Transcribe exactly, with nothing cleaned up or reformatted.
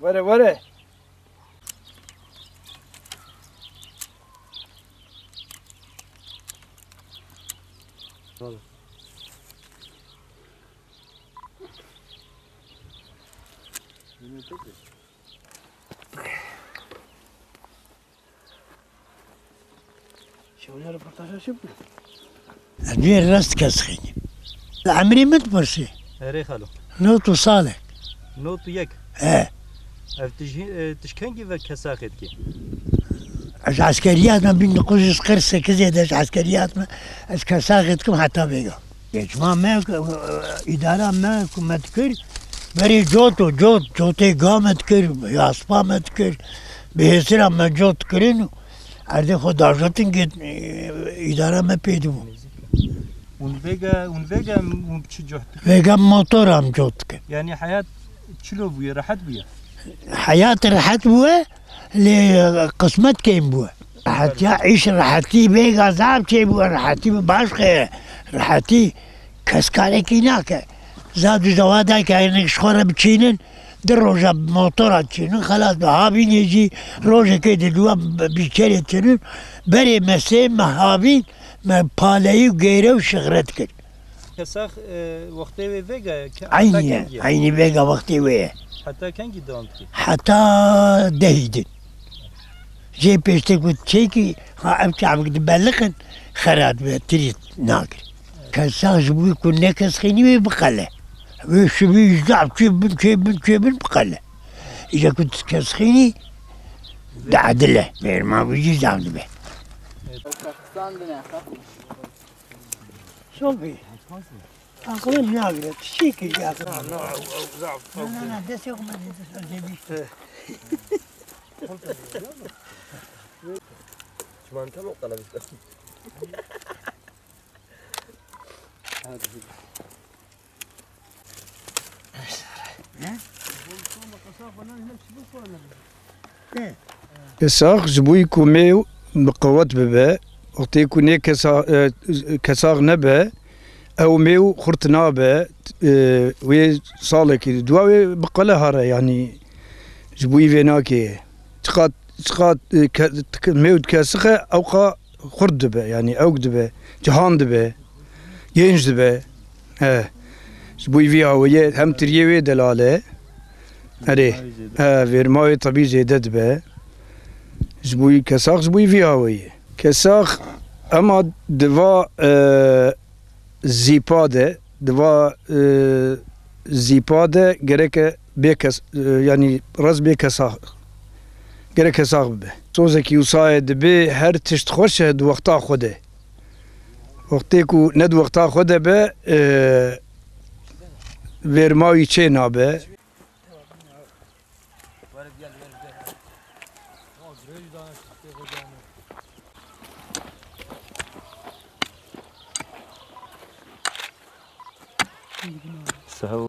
Were, were. Şewle röportaja çi bû? Ez wê rast kes xînim. Emrê min dipirsî. Erê xalo. Not û salek. Not û yek. He. Ev tu ji, e, tu ji kengî ve kesaxê dikî? Ez eskeriyat me bin dokuz yüz kırk sekizê de ez eskeriyat me. Ez kesaxê dikim heta vêga. Geçma me, e, îdara me ku me dikir, berê cot û cot, cotê ga me dikir, yaspa me dikir, bi hêsira me cot dikirin û erdê xwe dajotin, gê, e, îdara me pê dibû. Hûn vêga, hûn vêga hûn bi çi cot dikin? Vêga motora em cot dikin. Yanî heyat çilo bûye, rehet bûye? Heyat rehet bûye, lê qismet kêm bûye. Rehetiya îş, rehetî vêga zaf çêbûye, rehetî bi baş xe, rehetî kes karekî nake. Zad û zewadayke hinek ji xwe re biçînin, di roja bi motora diçînin, xelas bi havînê jî rojekê di duwa bi, bi çerê diçînin, berê me sê meh havîn, me paleyî û gêre û şixret kir. Kesax, e, wextê wê vêga ye, ke-, heta Eynî ye, kengî ye? Eynî vêga wextê wê ye. Heta kengî dewam dikî? Heta dehî din. Jê pêştê ku çêkî, ha, ev çavik dibeliqin, xera dibe, tirî nagir. Kesax ji bo ku nekesxînî wê biqele. Wê şibî zaf çê bin, çê bin, çê bin biqele. Îca ku tu kesxînî, diedile. Mêrma wî jî zaf dibe. Şol bî. Aqlim nagire, tu çi kiriye aqlim? Na, na, ew, ew zaf, ew Na, na, na, destê xwe me dê, dest erdê bî. Çiman tamam kalabîst. Kesax ji bo ku mêw bi qewet bibe, wextê ku nê kesa-, e, kesax nebe, ew mêw xurt nabe, e, wê salekî di dua wê biqele hare, yanî ji bo wî vê nakê. Çiqat, çiqat, e, ke-, ke-, mêw dikesixe, ewqa xurt dibe, yanî ewk dibe, cihan dibe, genc dibe. He. Ji bo vî awayî hem tiriyê wê delal e. Erê. He, vêrma wê tebî zêde dibe. Ji bo wî kesax, ji bo vî awayî. Kesax ema di va, e, zîpa de, di va, e, zîpa de gereke bê kes-, e, yanî rez bê kesax, gerek kesax bibe. Sozekî wisa ye, dibê her tişt xweş e di wexta xwe de. Wextê ku ne di wexta xwe de be, e, vêrma wî çê nabe. Sağ ol.